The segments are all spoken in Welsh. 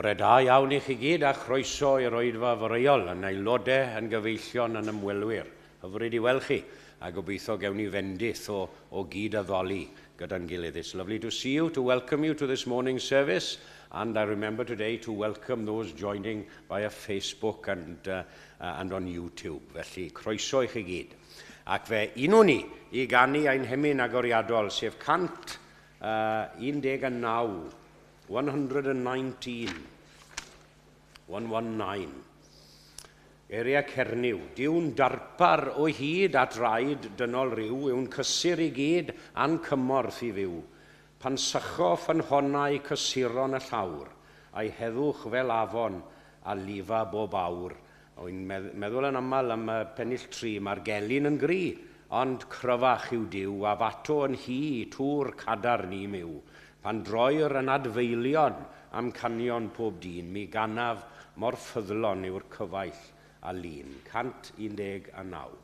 Bore da iawn i chi gyd a chroeso i'r oedfa foreol yn aelodau, yn gyfeillion, yn ymwelwyr. Hyfryd i weld chi a gobeithio gewn ni fendith o gyd addoli gyda'n gilydd. It's lovely to see you, to welcome you to this morning's service, and I remember today to welcome those joining via Facebook and on YouTube. Felly, croeso i chi gyd. Ac fe unwn ni i ganu ein hemyn agoriadol, sef 119, 119, 119. Geiriau Cernyw, Duw'n darpar o hyd at raid dynol ryw, yw'n cysur i gyd a'n cymorth i fyw. Pan sycho ffynhonnau cysuron y llawr, a'i heddwch fel afon a lifa bob awr. Wy'n meddwl yn aml am y pennill 3, mae'r gelyn yn gry, ond cryfach yw Duw, a fato yn hi tŵr cadarn i myw. Pan droir yn adfeilion am canion pob dyn, mi ganaf mor ffyddlon yw'r cyfaill a lun. 119.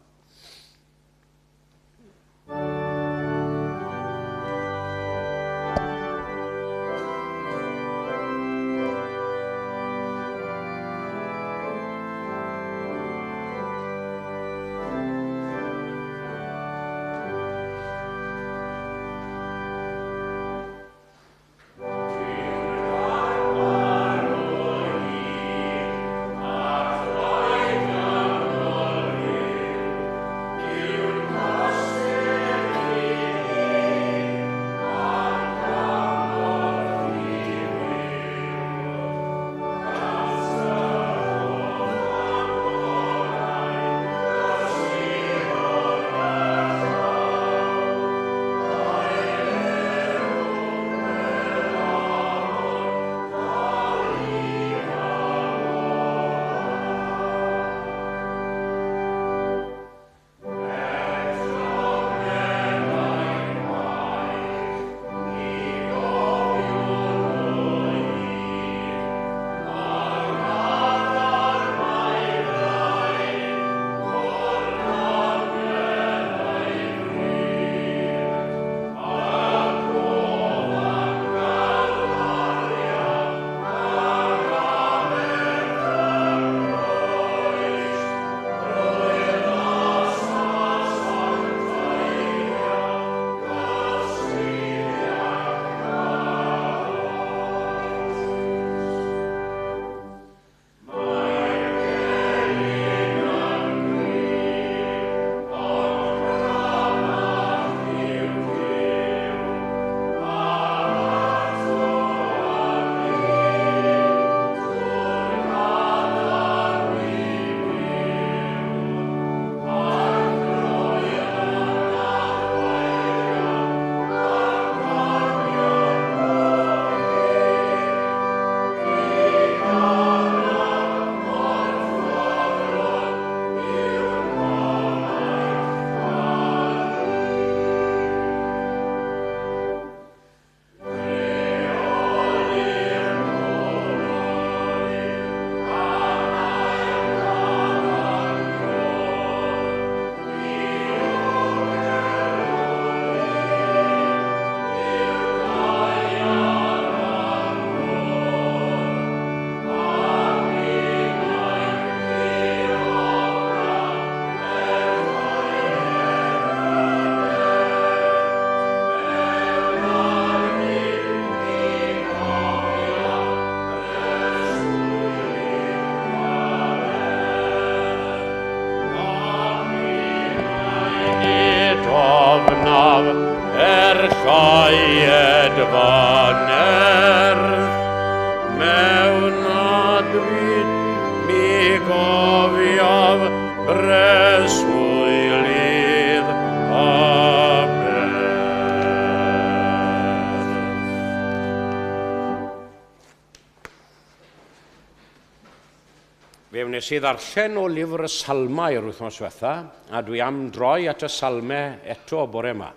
Fe wnes i ddarllen o lyfr y Salmau yr wythnos diwetha, a dwi am droi at y Salmau eto bore yma.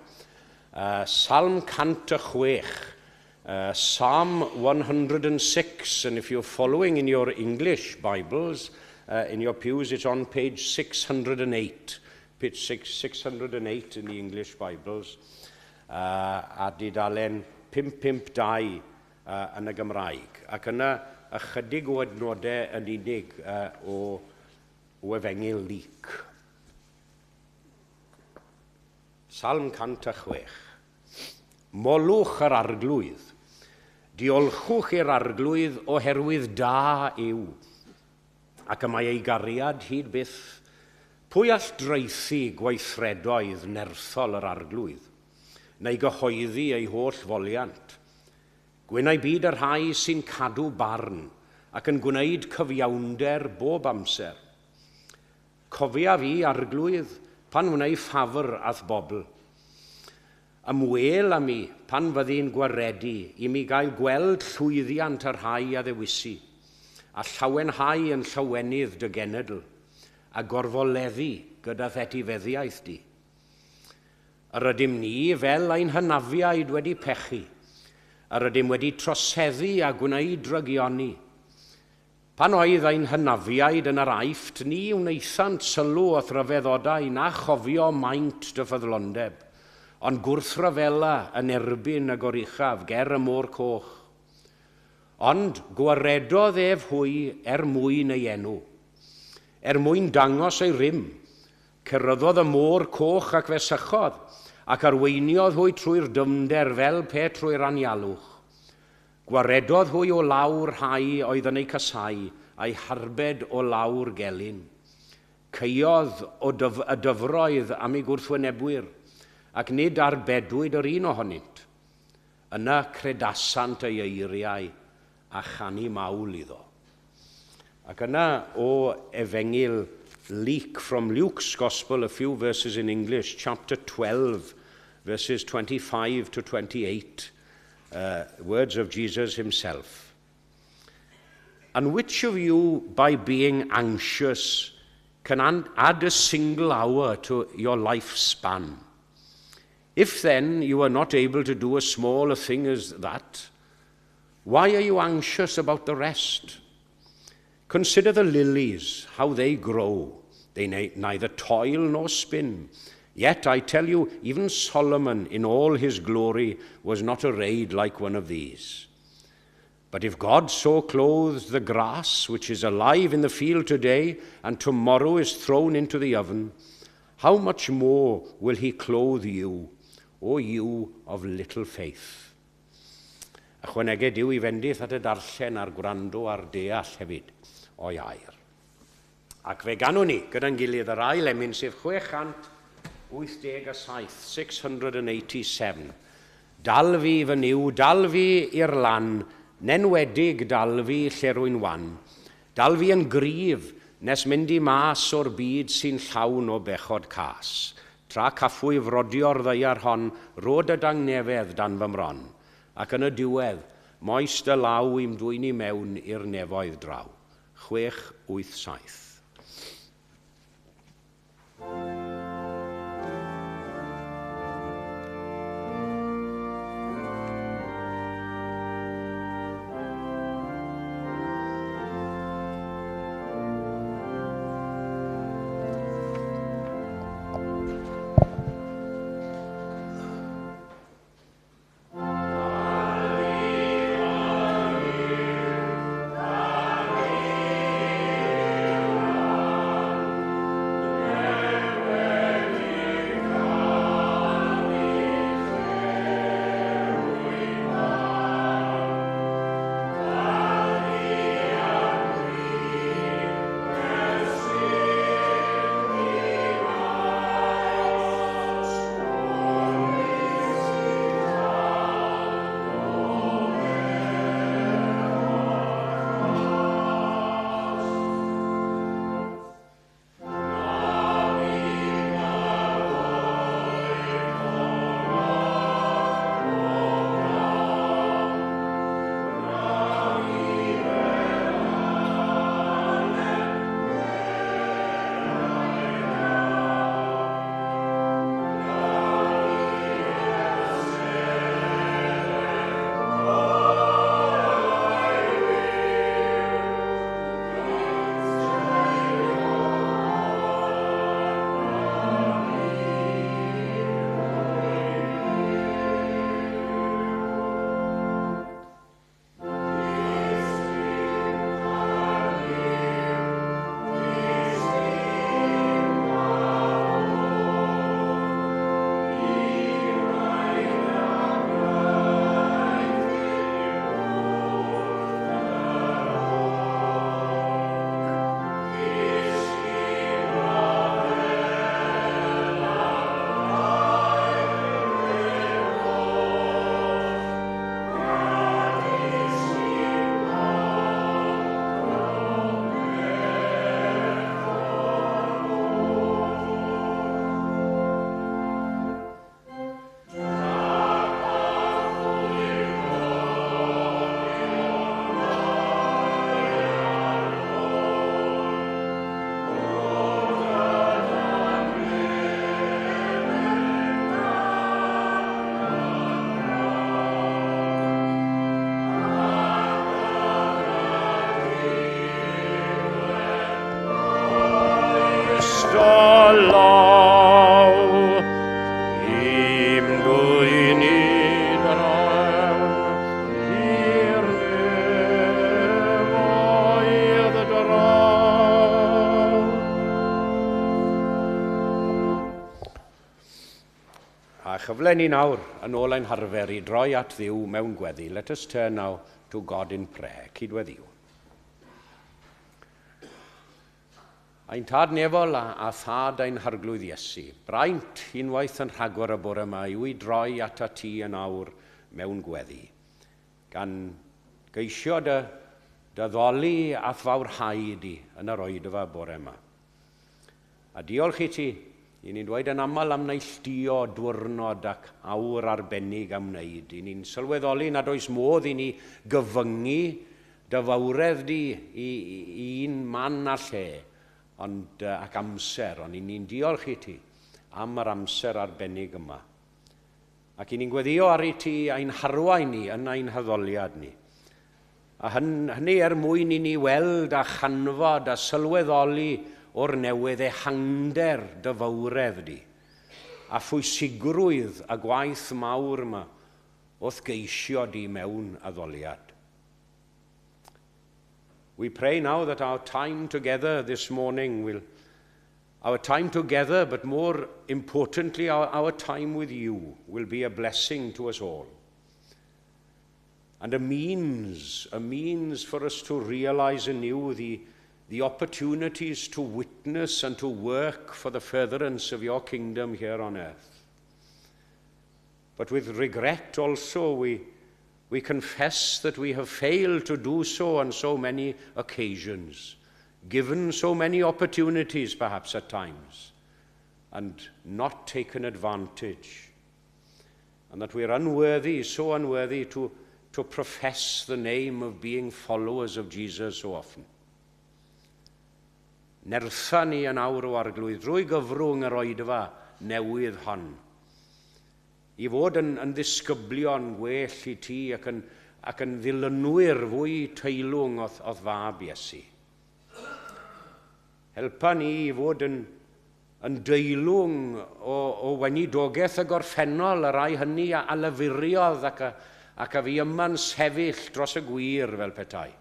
Salm 106, Psalm 106, and if you're following in your English Bibles, in your pews, it's on page 608. Page 608 in the English Bibles, a dudalen 552 yn y Gymraeg. Ac yna ychydig o adnodau yn unig o Efengyl Luc. Salm 106. Molwch yr Arglwydd. Diolchwch i'r Arglwydd oherwydd da yw, ac y mae ei gariad hyd byth. Pwy all draethu gweithredoedd nerthol yr Arglwydd, neu gyhoeddi ei holl foliant? Gwynau byd y rhai sy'n cadw barn ac yn gwneud cyfiawnder bob amser. Cofia fi, Arglwydd, pan wnei ffafr a'th bobl. Ymwel â mi pan fyddi'n gwaredu i mi gael gweld llwyddiant y rhai a ddewisi, a llawenhau yn llawenydd dy genedl, a gorfoleddu gyda etifeddiaeth di. Yr ydym ni fel ein hynafiaid wedi pechu, yr ydym wedi troseddu a gwneud drygioni. Pan oedd ein hynafiaid yn yr Aifft, ni wnaethant sylw o'th ryfeddodau na chofio maint dy ffyddlondeb, ond gwrthryfela yn erbyn y Goruchaf ger y Môr Coch. Ond gwaredodd ef hwy er mwyn ei enw, er mwyn dangos ei rym. Ceryddodd y Môr Coch ac fe sychodd, ac arweiniodd hwy trwy'r dyfnder fel pe trwy'r anialwch. Gwaredodd hwy o law'r rhai oedd yn eu casáu, a'u harbed o law'r gelyn. Caeodd o y dyfroedd am eu gwrthwynebwyr, ac nid arbedwyd yr un ohonynt. Yna credasant ei eiriau a chanu mawl iddo. Ac yna o Efengyl Luc, from Luke's Gospel, a few verses in English, chapter 12, verses 25 to 28, words of Jesus himself. And which of you, by being anxious, can add a single hour to your lifespan? If then you are not able to do a small a thing as that, why are you anxious about the rest? Consider the lilies, how they grow. They neither toil nor spin. Yet I tell you, even Solomon in all his glory was not arrayed like one of these. But if God so clothes the grass, which is alive in the field today and tomorrow is thrown into the oven, how much more will he clothe you, O you of little faith? Ychwaneged Duw ei fendith at y darllen a'r gwrando a'r deall hefyd o'i air. Ac fe ganwn ni gyda'n gilydd yr ail emyn, sef 687, 687. Dal fi, fy Nuw, dal fi i'r lan, 'nenwedig dal fi lle rwy'n wan. Dal fi yn gryf nes mynd i mas o'r byd sy'n llawn o bechod cas. Tra caffwy frodio'r ddaear hon, rho dy dangnefedd dan fy mron. Ac yn y diwedd, moes dy law i'm dwyn i mewn i'r nefoedd draw. 687. dy law, i'm dwyn i drawn i'r nefoedd draw. A chyfle ni nawr yn ôl ein harfer i droi at Dduw mewn gweddi. Let us turn now to God in prayer. Cydweddiwn. Ein Tad nefol a Thad ein Harglwydd Iesu, braint unwaith yn rhagor y bore yma yw i droi atat ti yn awr mewn gweddi, gan geisio dy ddoli a'th fawrhau di yn yr oedfa bore yma. A diolch i ti, i ni'n dweud yn aml am neilltuo dwrnod ac awr arbennig am wneud. I ni'n sylweddoli nad oes modd i ni gyfyngu dy fawredd di i un man a lle, ond ac amser, ond i ni'n diolch i ti am yr amser arbennig yma. Ac i ni'n gweddio ar i ti ein harwain ni yn ein haddoliad ni. A hynny er mwyn i ni weld a chanfod a sylweddoli o'r newydd ehangder dy fawredd di, a phwysigrwydd a gwaith mawr yma wrth geisio di mewn addoliad. We pray now that our time together this morning will, our time together, but more importantly, our time with you will be a blessing to us all. And a means for us to realize anew the opportunities to witness and to work for the furtherance of your kingdom here on earth. But with regret also we confess that we have failed to do so on so many occasions, given so many opportunities perhaps at times, and not taken advantage. And that we are unworthy, so unworthy to profess the name of being followers of Jesus so often. Nertha ni yn awr, O Arglwydd, drwy gyfrwng yr oedfa newydd hon, i fod yn ddisgyblion gwell i ti ac yn ddilynwyr fwy teilwng o'th fab Iesu. Helpa ni i fod yn deilwng o weinidogaeth y gorffennol, y rai hynny a lafuriodd ac a fu yma'n sefyll dros y gwir fel petai,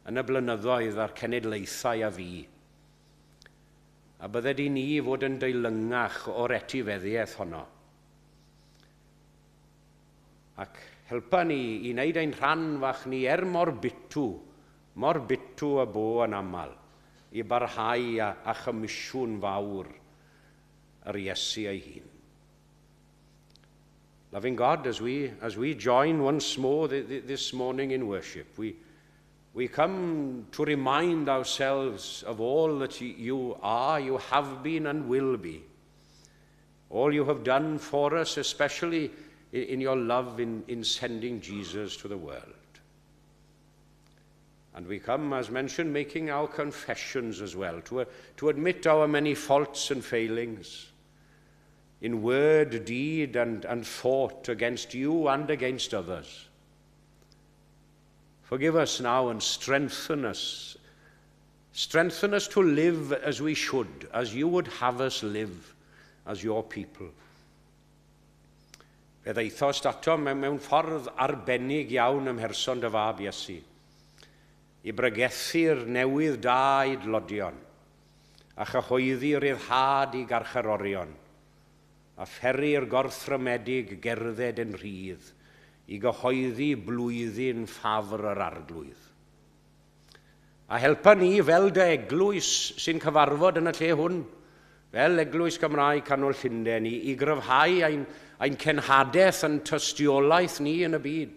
yn y blynyddoedd a'r cenedlaethau a fu. A bydded i ni fod yn deilyngach o'r etifeddiaeth honno. Ac helpa ni i wneud ein rhan fach ni er mor bitw y bo yn aml, i barhau a chomisiwn fawr yr Iesu ei hun. Loving God, as we join once more this morning in worship, we come to remind ourselves of all that you are, you have been and will be. All you have done for us, especially in your love in sending Jesus to the world. And we come, as mentioned, making our confessions as well, to admit our many faults and failings in word, deed, and thought against you and against others. Forgive us now and strengthen us. Strengthen us to live as we should, as you would have us live as your people. Fe ddaethost atom mewn ffordd arbennig iawn ym mherson dy fab Iesu, i bregethu'r newydd da i dlodion, a chyhoeddi ryddhad i garcharorion, a pheri'r gorthrymedig gerdded yn rhydd, i gyhoeddi blwyddyn ffafr yr Arglwydd. A helpa ni fel dy eglwys sy'n cyfarfod yn y lle hwn, fel Eglwys Gymraeg Canol Llundain, i gryfhau ein cenhadaeth yn tystiolaeth ni yn y byd,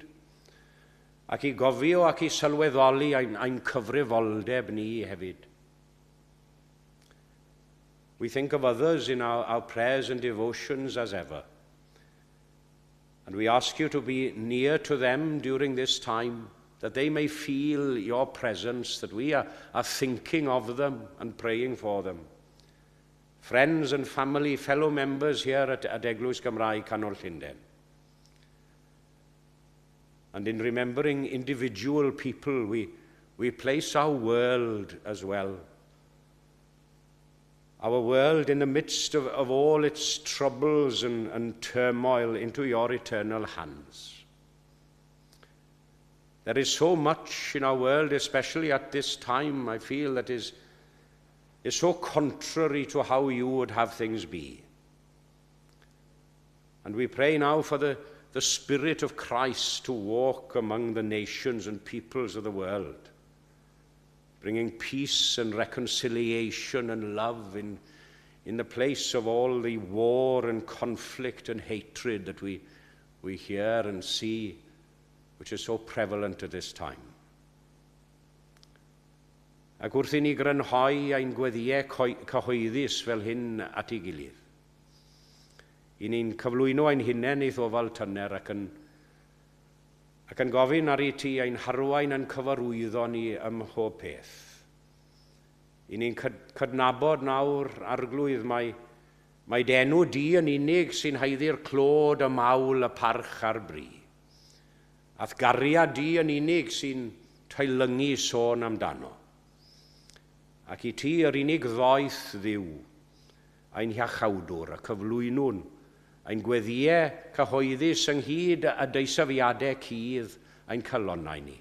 ac i gofio ac i sylweddoli ein cyfrifoldeb ni hefyd. We think of others in our prayers and devotions as ever. And we ask you to be near to them during this time, that they may feel your presence, that we are thinking of them and praying for them. Friends and family, fellow members here at Eglwys Gymraeg Canol Llundain. And in remembering individual people, we place our world as well. our world in the midst of all its troubles and turmoil into your eternal hands. There is so much in our world, especially at this time, I feel, that is so contrary to how you would have things be. And we pray now for the Spirit of Christ to walk among the nations and peoples of the world, bringing peace and reconciliation and love in the place of all the war and conflict and hatred that we hear and see, which is so prevalent at this time. Ac wrth i ni grynhoi ein gweddïau cyhoeddus fel hyn at ei gilydd, i ni'n cyflwyno ein hunain i'th ofal tyner ac yn gofyn ar i ti ein harwain a'n cyfarwyddo ni ym mhob peth. I ni'n cydnabod nawr, Arglwydd, mae dy enw di yn unig sy'n haeddu'r clod, y mawl, y parch a'r bri. A'th gariad di yn unig sy'n teilyngu sôn amdano. Ac i ti yr unig ddoeth Dduw, ein hiachawdwr, y cyflwynwn, ein gweddïau cyhoeddus ynghyd â deisyfiadau cudd ein calonnau ni,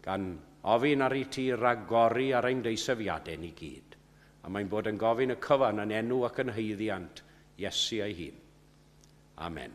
gan ofyn ar i ti ragori ar ein deisyfiadau ni gyd. A mae'n bod yn gofyn y cyfan yn enw ac yn haeddiant Iesu ei hun. Amen.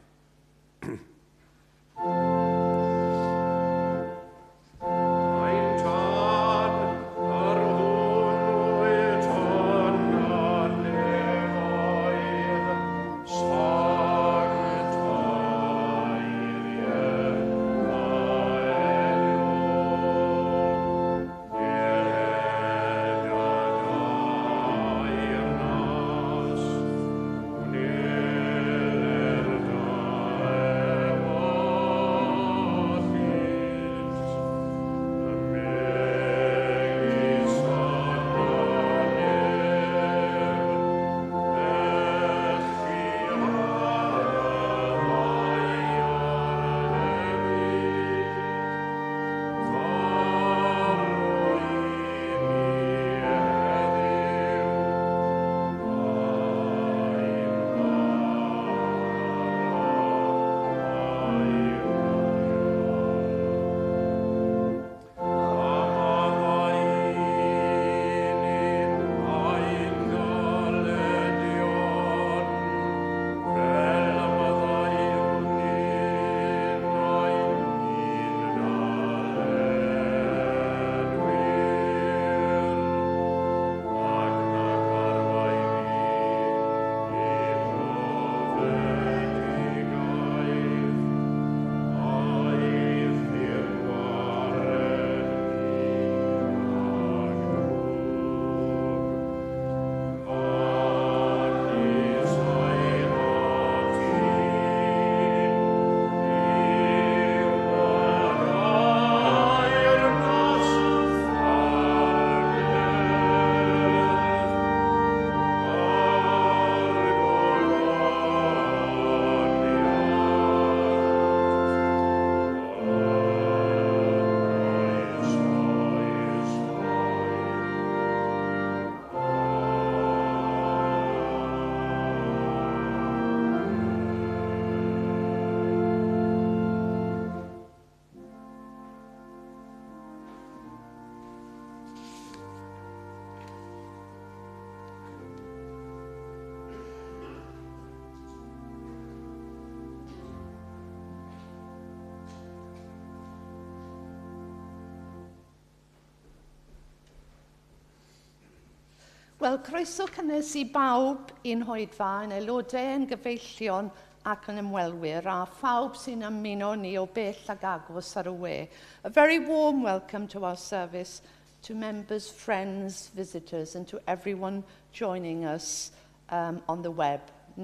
Wel, croeso cynnes i bawb i'n hoedfa, yn aelodau, yn gyfeillion ac yn ymwelwyr, a phawb sy'n ymuno ni o bell ag agos ar y we. A very warm welcome to our service, to members, friends, visitors, and to everyone joining us on the web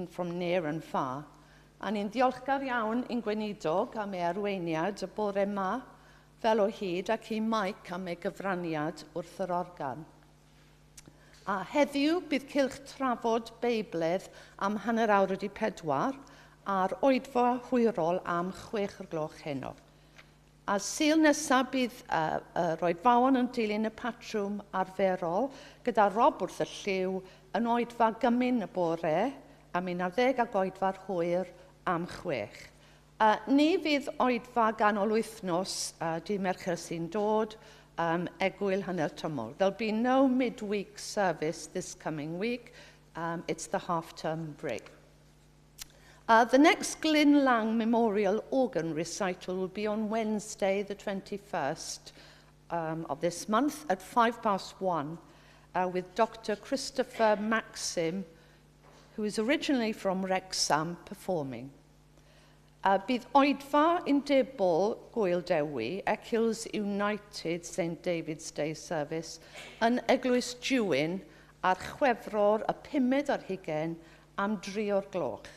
from near and far. A ni'n ddiolchgar iawn i'n gweinidog am ei arweiniad y bore yma, fel o hyd, ac i Mike am ei gyfraniad wrth yr organ. A heddiw bydd cylch trafod Beibledd am 3:30 a'r oedfa hwyrol am 6:00 heno. A Sul nesaf bydd yr oedfaon yn dilyn y patrwm arferol gyda Rob wrth y llyw yn oedfa gymun y bore am 11 ac oedfa'r hwyr am 6. Ni fydd oedfa ganol wythnos dydd Mercher sy'n dod, egwyl hanner tymor. There'll be no midweek service this coming week. It's the half-term break. The next Glyn Lang Memorial Organ Recital will be on Wednesday, the 21st of this month at 1:05 with Dr. Christopher Maxim, who is originally from Wrexham, performing. Bydd oedfa undebol Gwyl Dewi, Eccles United St David's Day Service, yn Eglwys Dewin ar Chwefror y 25 am 3 o'r gloch.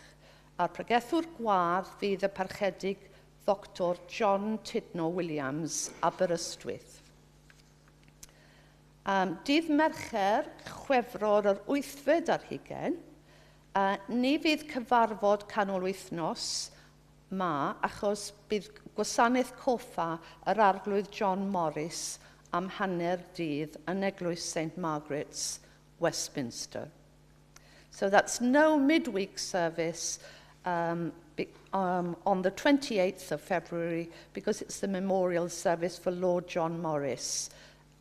A'r pregethwr gwadd fydd y parchedig Dr John Tudno Williams, Aberystwyth. Dydd Mercher, Chwefror yr 28, ni fydd cyfarfod canol wythnos ma, achos bydd gwasanaeth coffa yr Arglwydd John Morris am hanner dydd yn Eglwys St Margaret's, Westminster. So that's no midweek service on the 28th of February because it's the memorial service for Lord John Morris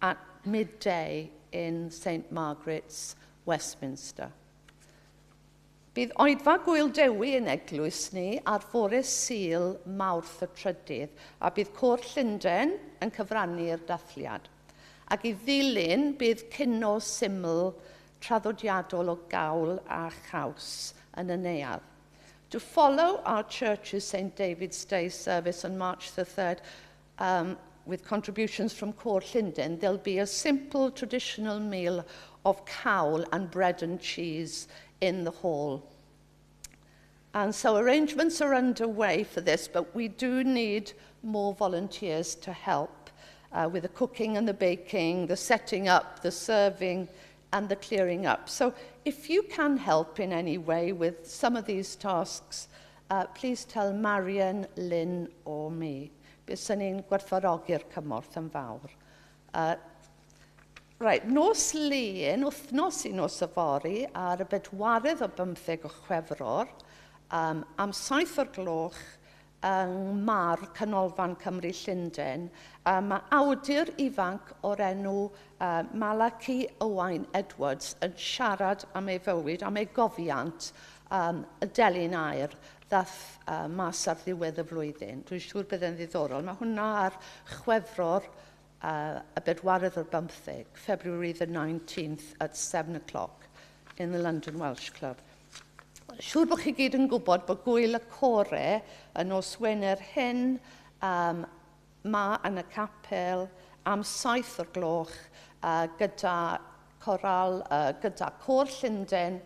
at midday in St Margaret's, Westminster. Bydd oedfa Gwyl Dewi yn eglwys ni ar fore Sul Mawrth y 3rd a bydd Côr Llundain yn cyfrannu'r dathliad. Ac i ddilyn bydd cinio syml traddodiadol o gawl a chaws yn y neuadd. To follow our church's St David's Day service on March the 3rd, with contributions from Côr Llundain, there'll be a simple traditional meal of cawl and bread and cheese in the hall. And so arrangements are underway for this, but we do need more volunteers to help with the cooking and the baking, the setting up, the serving, and the clearing up. So if you can help in any way with some of these tasks, please tell Marion, Lynn or me. Byswn ni'n gwerthfawrogi'r cymorth yn fawr. Right, nos Lun, wythnos i nos yfory, ar y 24 o Chwefror, am 7 o'r gloch, yng Mar Canolfan Cymru Llundain, mae awdur ifanc o'r enw Malachi Owain Edwards yn siarad am ei fywyd, am ei gofiant, y Delyn Aur, ddath mas ar ddiwedd y flwyddyn. Dwi'n siŵr bydd yn ddiddorol. Mae hwnna ar Chwefror y 24, February the 19th at 7 o'clock in the London Welsh Club. Siŵr bod chi gyd yn gwybod bod gwyl y core yn nos Wener hyn ma yn y capel am 7 o'r gloch gyda coral, gyda Côr Llundain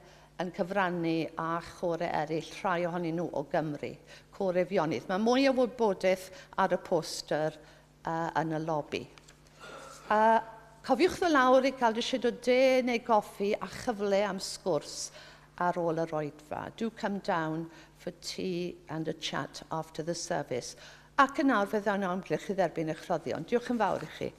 yn cyfrannu a chorau eraill, rhai ohonyn nhw o Gymru, Côr Eifionydd. Mae mwy o wybodaeth ar y poster yn y lobby. Cofiwch ddod lawr i gael disied o de neu goffi a chyfle am sgwrs ar ôl yr oedfa. Do come down for tea and a chat after the service. Ac yn awr fe ddawn amgylch i dderbyn eich rhoddion. Diolch yn fawr i chi.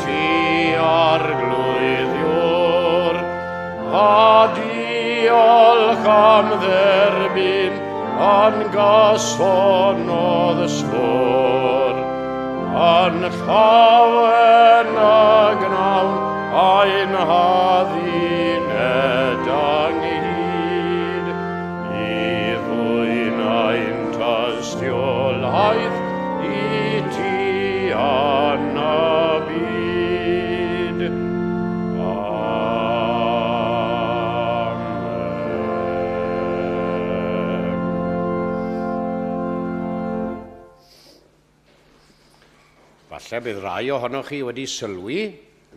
ti, Arglwydd yw'r, a diolch am dderbyn yn gyson o ddysgwr. Yn llawen y gnawn ein hadduned ynghyd, i ddwyn ein tystiolaeth i ti yn y byd. Amen. Falle bydd rai ohonoch chi wedi sylwi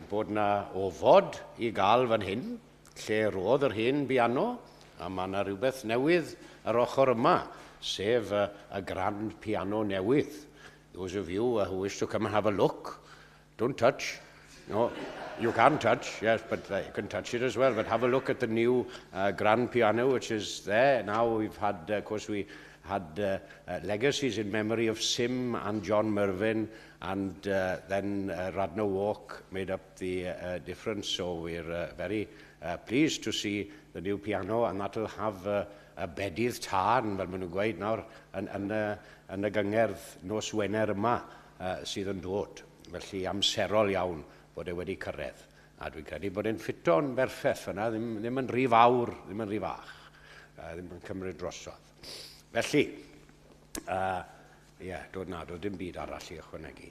bod 'na ofod i gael fan hyn, lle roedd yr hen biano, a mae 'na rhywbeth newydd yr ochr yma, sef y grand piano newydd. Those of you who wish to come and have a look, don't touch. No, you can touch, yes, but you can touch it as well. But have a look at the new grand piano, which is there. Now we've had, of course, we had legacies in memory of Sim and John Mervyn, and then Radnor Walk made up the difference. So we're very pleased to see the new piano, and that'll have a bedydd tân, fel maen nhw'n gweud nawr, yn y gyngerdd nos Wener yma sydd yn dod. Felly amserol iawn bod e wedi cyrraedd. A dwi'n credu bod e'n ffito'n berffaith fyna, ddim yn rhy fawr, ddim yn rhy fach, ddim yn cymryd drosodd. Felly, ie, dod na, doedd dim byd arall i ychwanegu.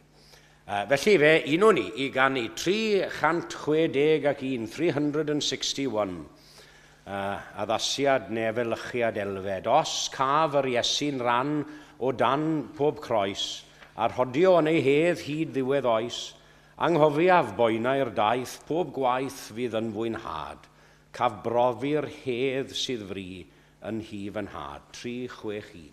Felly fe unwn ni i ganu 361, 361, addasiad neu efelychiad Elfed. Os caf yr Iesu'n ran o dan pob croes, a rhodio yn ei hedd hyd ddiwedd oes, anghofiaf boenau'r daith, pob gwaith fydd yn fwynhad, caf brofi'r hedd sydd fri yn nhŷ fy nhad. 361.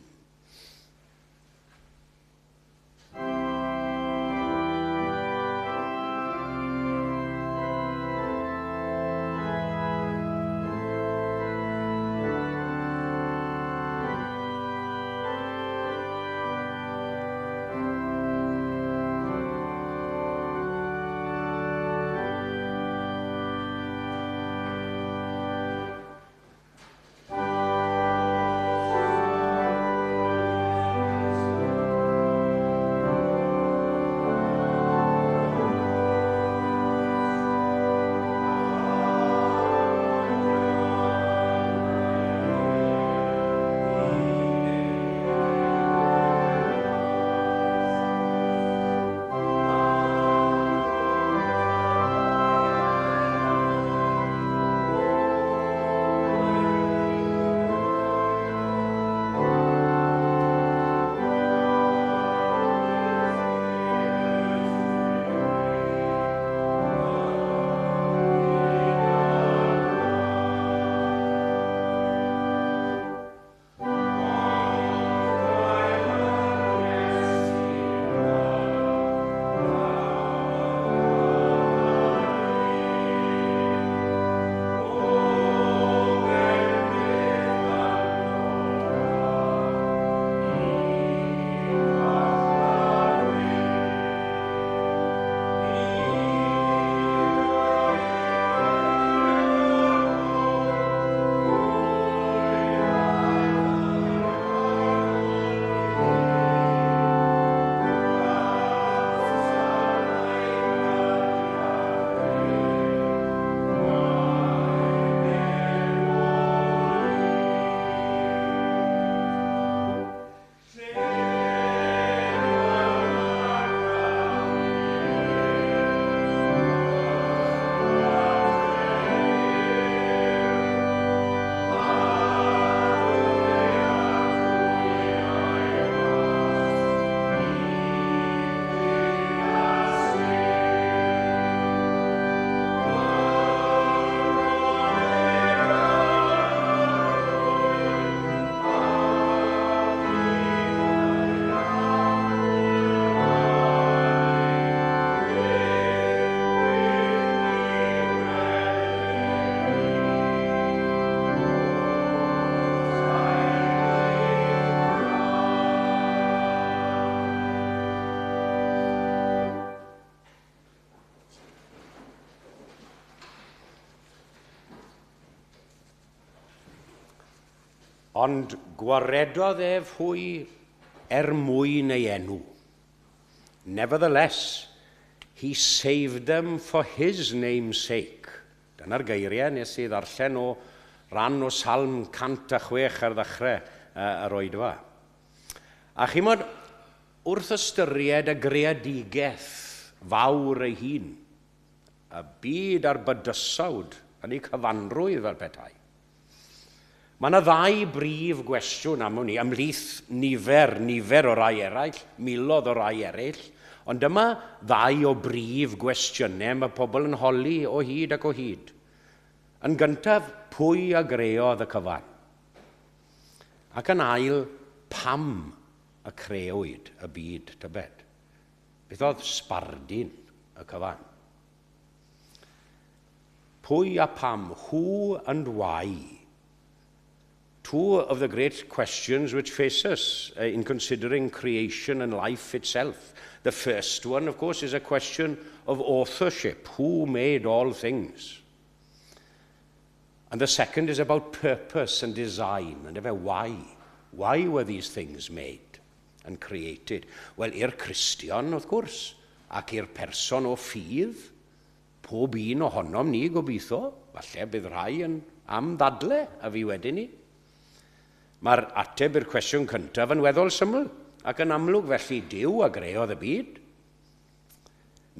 Ond gwaredodd ef hwy er mwyn ei enw. Nevertheless, he saved them for his name's sake. Dyna'r geiriau nes i ddarllen o ran o Salm 106 ar ddechrau yr oedfa. A chimod, wrth ystyried y greadigaeth fawr ei hun, y byd a'r bydysawd yn ei cyfanrwydd fel petai, mae yna ddau brif gwestiwn am hwnni, ymhlith nifer o rai eraill, miloedd o rai eraill, ond dyma ddau o brif gwestiynau mae pobl yn holi o hyd ac o hyd. Yn gyntaf, pwy a greodd y cyfan? Ac yn ail, pam y crëwyd y byd, tybed? Beth oedd sbardun y cyfan? Pwy a pam? Who and why? Two of the great questions which face us in considering creation and life itself. The first one, of course, is a question of authorship. Who made all things? And the second is about purpose and design, and about why. Why were these things made and created? Wel, i'r Cristion, wrth gwrs, ac i'r person o ffydd, pob un ohonom ni gobeithio, falle bydd rhai yn am ddadle a fi wedyn ni. Mae'r ateb i'r cwestiwn cyntaf yn weddol syml ac yn amlwg, felly Duw a greodd y byd.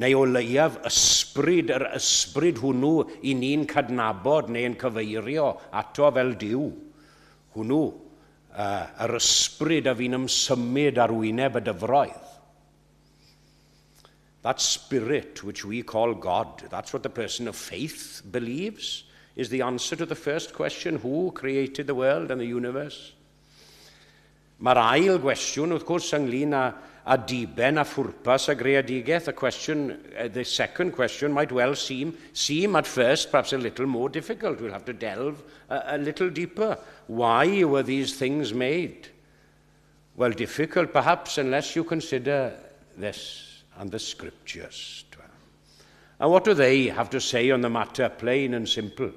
Neu o leiaf ysbryd, yr ysbryd hwnnw i ni'n cadnabod neu yn cyfeirio ato fel Duw. Hwnnw, yr ysbryd a fi'n ymsymud ar wyneb y dyfroedd. That spirit which we call God, that's what the person of faith believes, is the answer to the first question, who created the world and the universe? Mae'r ail gwestiwn, wrth gwrs, ynglyn â diben a phwrpas y greadigaeth. The second question might well seem at first perhaps a little more difficult. We'll have to delve a little deeper. Why were these things made? Well, difficult perhaps unless you consider this and the scriptures. And what do they have to say on the matter, plain and simple?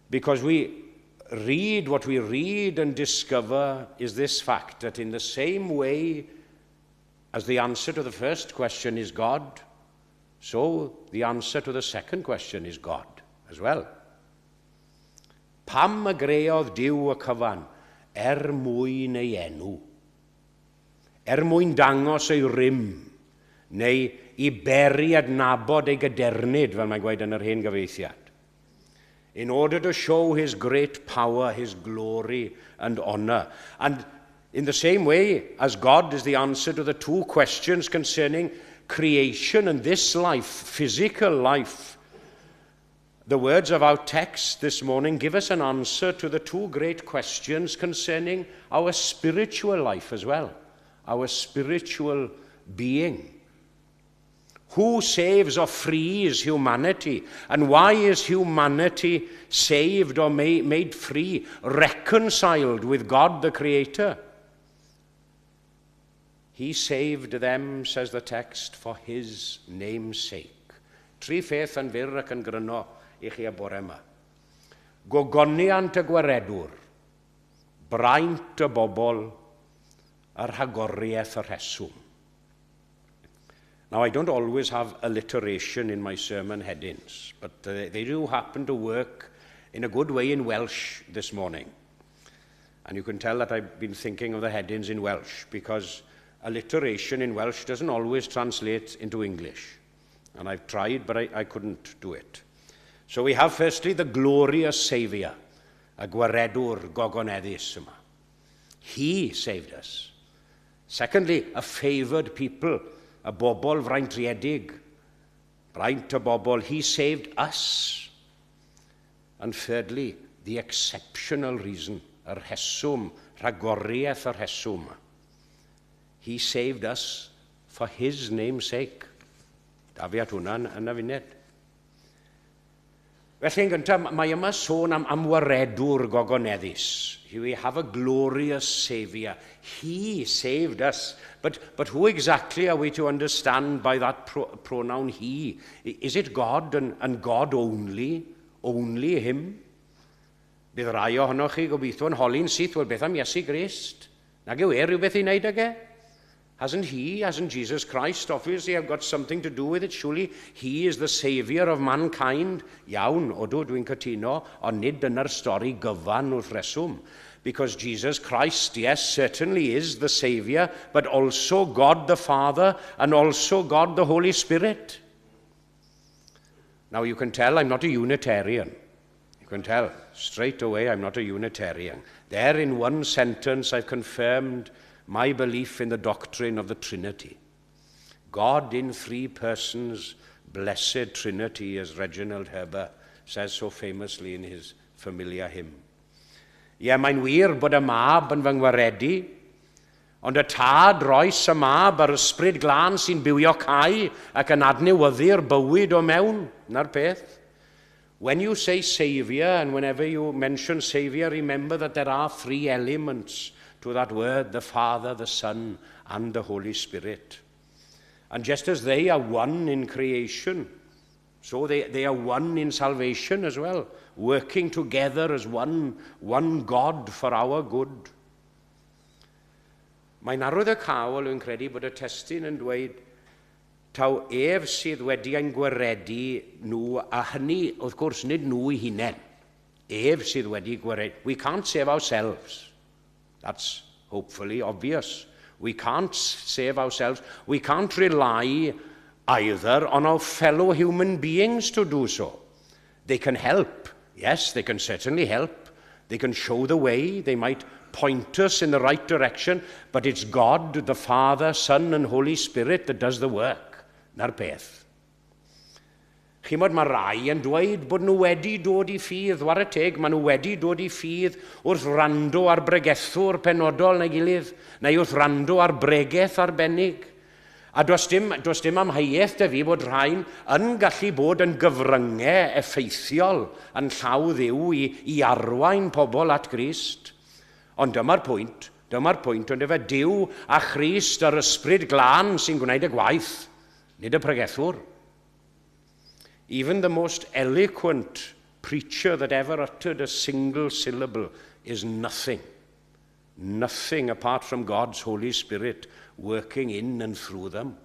Because we read what we read and discover is this fact, that in the same way as the answer to the first question is God, so the answer to the second question is God as well. Pam y greodd Duw y cyfan? Er mwyn ei enw. Er mwyn dangos ei rym, neu i beri adnabod ei gadernid, fel mae'n gweud yn yr hen gyfieithiad. In order to show his great power, his glory and honour. And in the same way as God is the answer to the two questions concerning creation and this life, physical life, the words of our text this morning give us an answer to the two great questions concerning our spiritual life as well, our spiritual being. Who saves or frees humanity? And why is humanity saved or made free, reconciled with God the Creator? He saved them, says the text, for his name's sake. Tri pheth yn fyr ac yn gryno i chi y bore yma. Gogoniant y gwaredwr, braint y bobl, a rhagoriaeth y rheswm. Now, I don't always have alliteration in my sermon headings, but they do happen to work in a good way in Welsh this morning. And you can tell that I've been thinking of the headings in Welsh, because alliteration in Welsh doesn't always translate into English. And I've tried, but I couldn't do it. So we have firstly the glorious Saviour, y gwaredwr gogoneddus yma. He saved us. Secondly, a favoured people, y bobl freintiedig, braint y bobl, he saved us. And thirdly, the exceptional reason, y rheswm, rhagoriaeth y rheswm. He saved us for his name's sake. Daf i at hwnna yn y funud. Felly yn gyntaf, mae yma sôn am waredwr gogoneddus. We have a glorious Saviour. He saved us. But who exactly are we to understand by that pronoun he? Is it God and God only? Only him? Bydd rai ohonoch chi gobeithio yn holi'n syth, wel beth am Iesu Grist? Nag yw e rhywbeth i wneud ag e? Hasn't he, hasn't Jesus Christ obviously have got something to do with it? Surely he is the saviour of mankind. Iawn, odw, dwi'n cytuno, ond nid dyna'r stori gyfan wrth reswm. Because Jesus Christ, yes, certainly is the saviour, but also God the Father and also God the Holy Spirit. Now you can tell I'm not a Unitarian. You can tell straight away I'm not a Unitarian. There in one sentence I've confirmed my belief in the doctrine of the Trinity. God in three persons, blessed Trinity, as Reginald Heber says so famously in his familiar hymn. Ie, mae'n wir bod y mab yn fy ngwaredu, ond y tad roes y mab a'r ysbryd glân sy'n bywiocáu ac yn adnewyddu'r bywyd o mewn. Na'r peth. When you say saviour, and whenever you mention saviour, remember that there are three elements to that word, the Father, the Son, and the Holy Spirit. And just as they are one in creation, so they are one in salvation as well, working together as one God for our good. Mae'n arwyddocaol yn credu bod y testun yn dweud taw ef sydd wedi ein gwaredu nhw, a hynny, wrth gwrs, nid nhw eu hunain. Ef sydd wedi gwaredu. We can't save ourselves. That's hopefully obvious. We can't save ourselves. We can't rely either on our fellow human beings to do so. They can help. Yes, they can certainly help. They can show the way. They might point us in the right direction, but it's God, the Father, Son and Holy Spirit that does the work. Na'r peth. Chimod, mae rai yn dweud bod nhw wedi dod i ffydd, whare teg, maen nhw wedi dod i ffydd wrth wrando ar bregethwr penodol neu gilydd, neu wrth wrando ar bregeth arbennig. A does dim amheuaeth 'da fi bod rhain yn gallu bod yn gyfryngau effeithiol yn llaw Dduw i arwain pobl at Grist. Ond dyma'r pwynt, ond efe Duw a Christ a'r ysbryd glân sy'n gwneud y gwaith, nid y pregethwr. Even the most eloquent preacher that ever uttered a single syllable is nothing. Nothing apart from God's Holy Spirit working in and through them.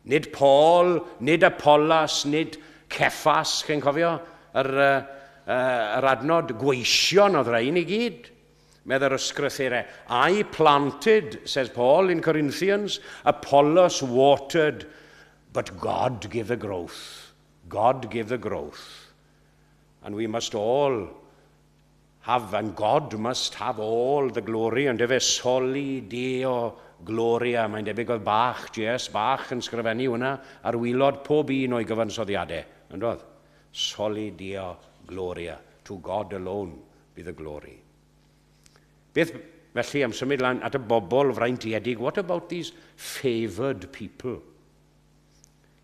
Nid Paul, nid Apollos, nid Cephas, chi'n cofio? Yr adnod gweision oedd rhain i gyd. Medde'r ysgrythurau. "I planted," says Paul in Corinthians, "Apollos watered, but God gave the growth." God gave the growth. And we must all have, and God must have all the glory, and efe soli Deo gloria. Mae'n debyg oedd Bach, J.S. Bach yn sgrifennu hwnna ar waelod pob un o'i gyfansoddiadau. Yn doedd? Soli Deo gloria. To God alone be the glory. Beth felly am symud lan at y bobl freintiedig? What about these favoured people?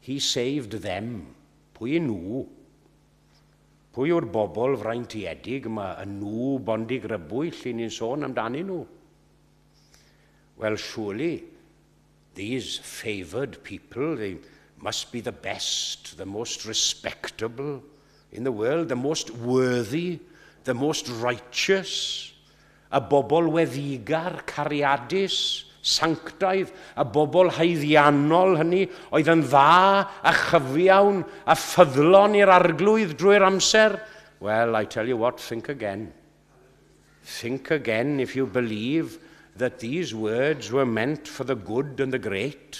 He saved them. Pwy yw nhw? Pwy yw'r bobl freintiedig yma, y nhw bondigrybwyll i ni'n sôn amdanyn nhw? Well, surely these favoured people, they must be the best, the most respectable in the world, the most worthy, the most righteous, y bobl weddigar, cariadus, sanctaidd, y bobl haeddiannol hynny, oedd yn dda a chyfiawn a ffyddlon i'r arglwydd drwy'r amser. Well, I tell you what, think again. Think again if you believe that these words were meant for the good and the great.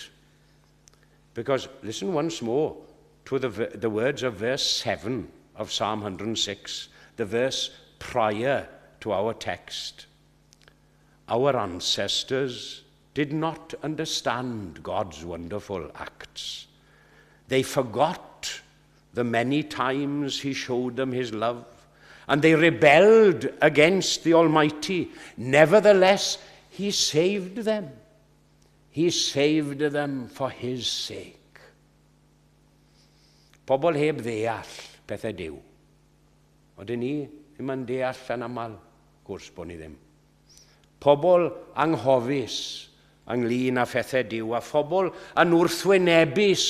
Because listen once more to the words of verse 7 of Psalm 106, the verse prior to our text. "Our ancestors did not understand God's wonderful acts. They forgot the many times he showed them his love, and they rebelled against the Almighty. Nevertheless, he saved them. He saved them for his sake." Pobl heb ddeall pethau Duw. Oedden ni ddim yn deall yn aml, gwrs bod ni ddim. Pobl anghofus ynglyn â phethau Duw, a phobl yn wrthwynebus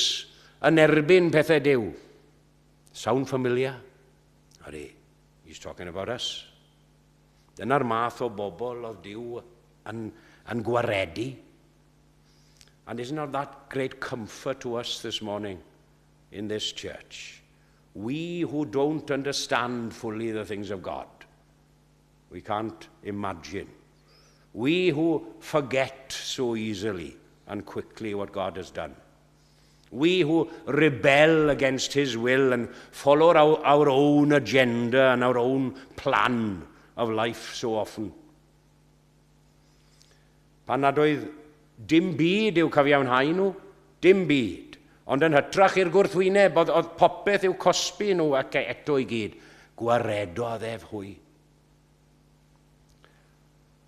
yn erbyn pethau Duw. Sound familiar? Ydy. He's talking about us. Dyna'r math o bobl oedd Duw yn gwaredu. And isn't that great comfort to us this morning in this church? We who don't understand fully the things of God, we can't imagine. We who forget so easily and quickly what God has done. We who rebel against his will and follow our own agenda and our own plan of life so often. Pan nad oedd dim byd i'w cyfiawnhau nhw, dim byd. Ond yn hytrach i'r gwrthwyneb, oedd popeth i'w cosbi nhw ac eto i gyd. Gwaredodd ef hwy.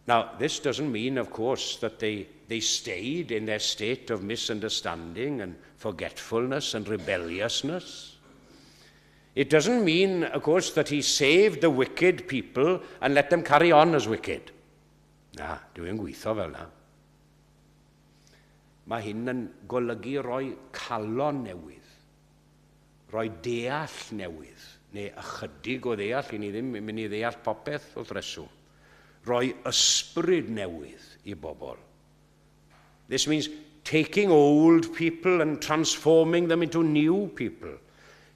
Now, this doesn't mean, of course, that they stayed in their state of misunderstanding and forgetfulness and rebelliousness. It doesn't mean, of course, that he saved the wicked people and let them carry on as wicked. Na, dwi'n gweithio fel na. Mae hyn yn golygu rhoi calon newydd, rhoi deall newydd, neu ychydig o ddeall, i ni ddim yn mynd i ddeall popeth wrth reswm. Rhoi ysbryd newydd i bobl. This means taking old people and transforming them into new people.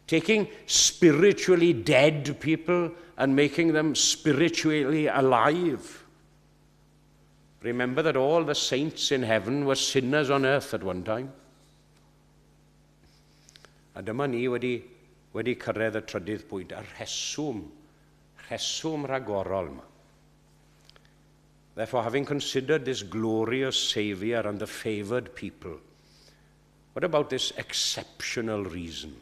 Taking spiritually dead people and making them spiritually alive. Remember that all the saints in heaven were sinners on earth at one time. A dyma ni wedi cyrraedd y trydydd pwynt, y rheswm rhagorol yma. Therefore, having considered this glorious Saviour and the favoured people, what about this exceptional reason?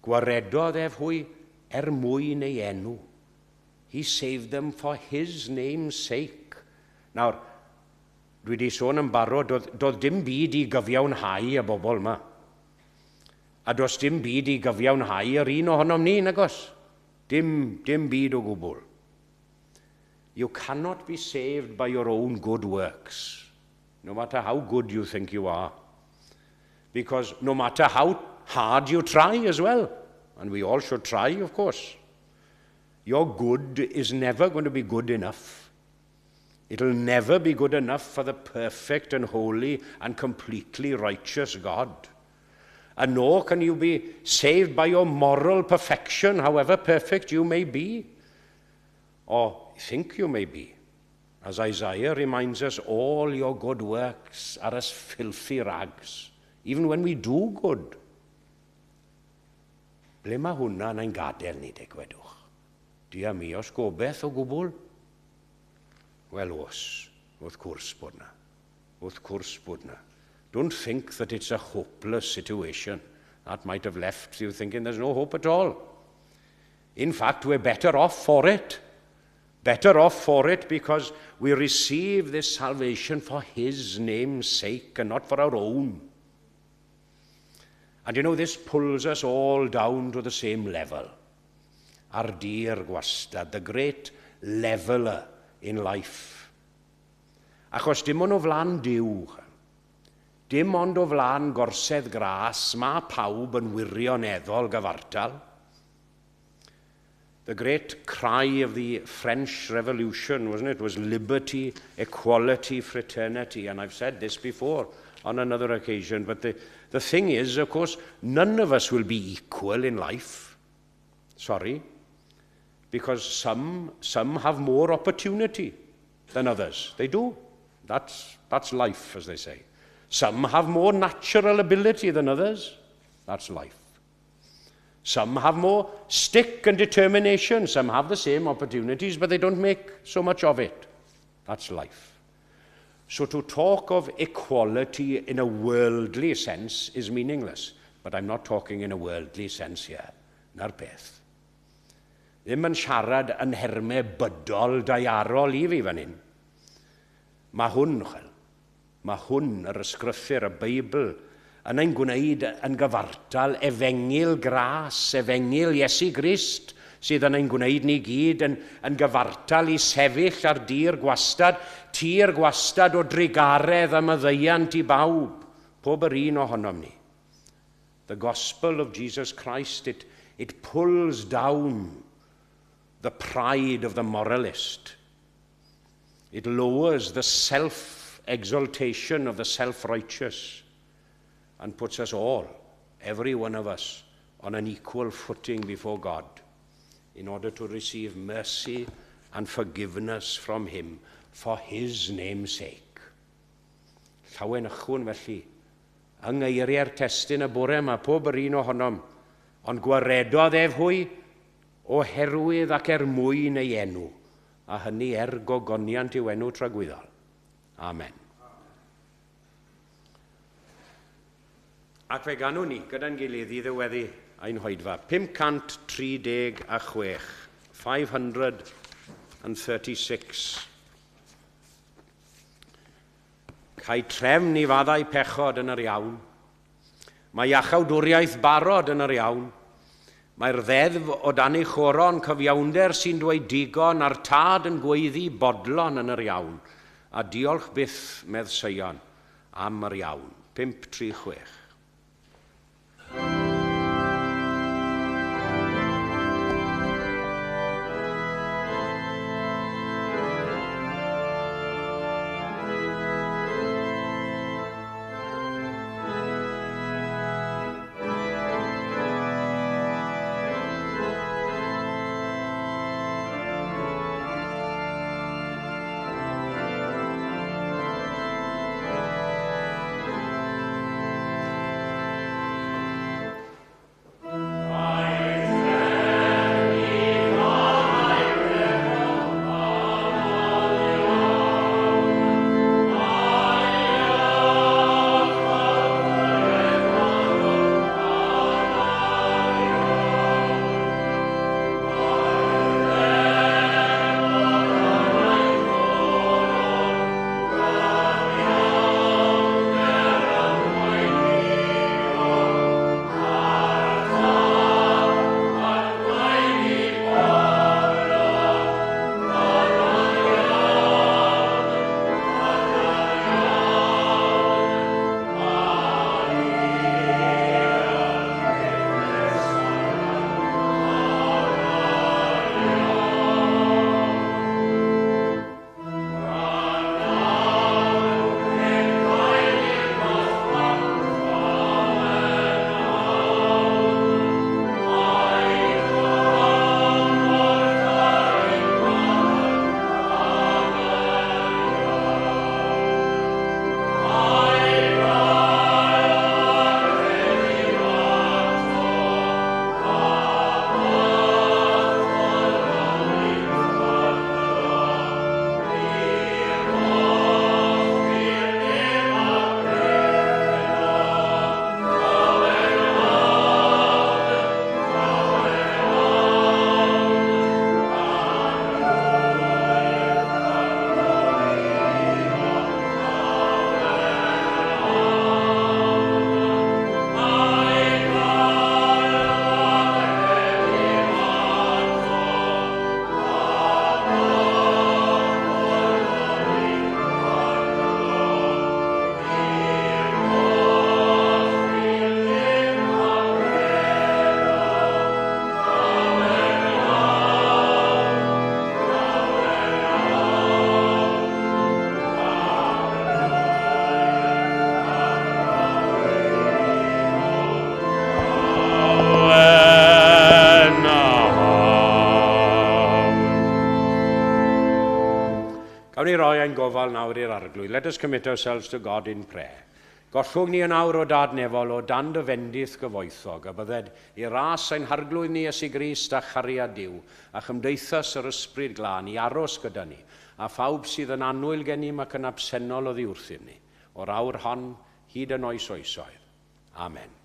Gwaredodd ef hwy er mwyn ei enw. He saved them for his name's sake. Nawr, dwi wedi sôn yn barod, doedd dim byd i gyfiawnhau y bobl yma. A does dim byd i gyfiawnhau yr un ohonom ni, nagos? Dim byd o gwbl. You cannot be saved by your own good works, no matter how good you think you are. Because no matter how hard you try as well, and we all should try, of course, your good is never going to be good enough. It'll never be good enough for the perfect and holy and completely righteous God. And nor can you be saved by your moral perfection, however perfect you may be, or think you may be. As Isaiah reminds us, all your good works are as filthy rags, even when we do good. Ble mae hwnna yn ein gadael ni, de, gwedwch? Dia mi, oes gobeith o gwbl? Wel, oes, wrth gwrs bod na. Wrth gwrs bod na. Don't think that it's a hopeless situation. That might have left you thinking there's no hope at all. In fact, we're better off for it. Better off for it because we receive this salvation for his name's sake and not for our own. And you know, this pulls us all down to the same level. Ar dir gwastad, the great leveler in life. Achos dim ond o flaen Duw, dim ond o flaen gorsedd gras, mae pawb yn wirioneddol gyfartal. The great cry of the French Revolution, wasn't it, was liberty, equality, fraternity. And I've said this before on another occasion, but the thing is, of course, none of us will be equal in life. Sorry. Because some have more opportunity than others. They do. That's life, as they say. Some have more natural ability than others. That's life. Some have more stick and determination. Some have the same opportunities, but they don't make so much of it. That's life. So to talk of equality in a worldly sense is meaningless. But I'm not talking in a worldly sense here. Na'r peth. Ddim yn siarad yn nhermau bydol daearol i fi fan hyn. Mae hwn, chel, mae hwn, yr ysgrythur, y Beibl, yn ein gwneud yn gyfartal efengyl gras, efengyl Iesu Grist, sydd yn ein gwneud ni gyd yn gyfartal i sefyll ar dir gwastad, tir gwastad o drugaredd a maddeuant i bawb, pob yr un ohonom ni. The gospel of Jesus Christ, it pulls down the pride of the moralist. It lowers the self-exaltation of the self-righteous and puts us all, every one of us, on an equal footing before God in order to receive mercy and forgiveness from him for his name's sake. Llawenychwn felly, yng ngeiriau'r testun y bore yma, pob yr un ohonom, ond gwaredodd ef hwy oherwydd ac er mwyn ei enw, a hynny er gogoniant i'w enw tragwyddol. Amen. Ac fe ganwn ni gyda'n gilydd i ddiweddu ein hoedfa. 536, 536. Cai trefn i faddau pechod yn yr iawn. Mae iachawdwriaeth barod yn yr iawn. Mae'r ddeddf o dan ei choron cyfiawnder sy'n dweud digon a'r tad yn gweiddi bodlon yn yr iawn. A diolch byth, medd Seion, am yr iawn. 536. Gawn ni roi ein gofal nawr i'r Arglwydd. Let us commit ourselves to God in prayer. Gollwng ni yn awr o Dad nefol o dan dy fendith gyfoethog, a bydded i ras ein harglwydd ni Iesu Grist a chariad Duw, a chymdeithas yr Ysbryd Glân i aros gyda ni, a phawb sydd yn annwyl gennym ac yn absennol oddi wrthym ni, o'r awr hon hyd yn oes oesoedd. Amen.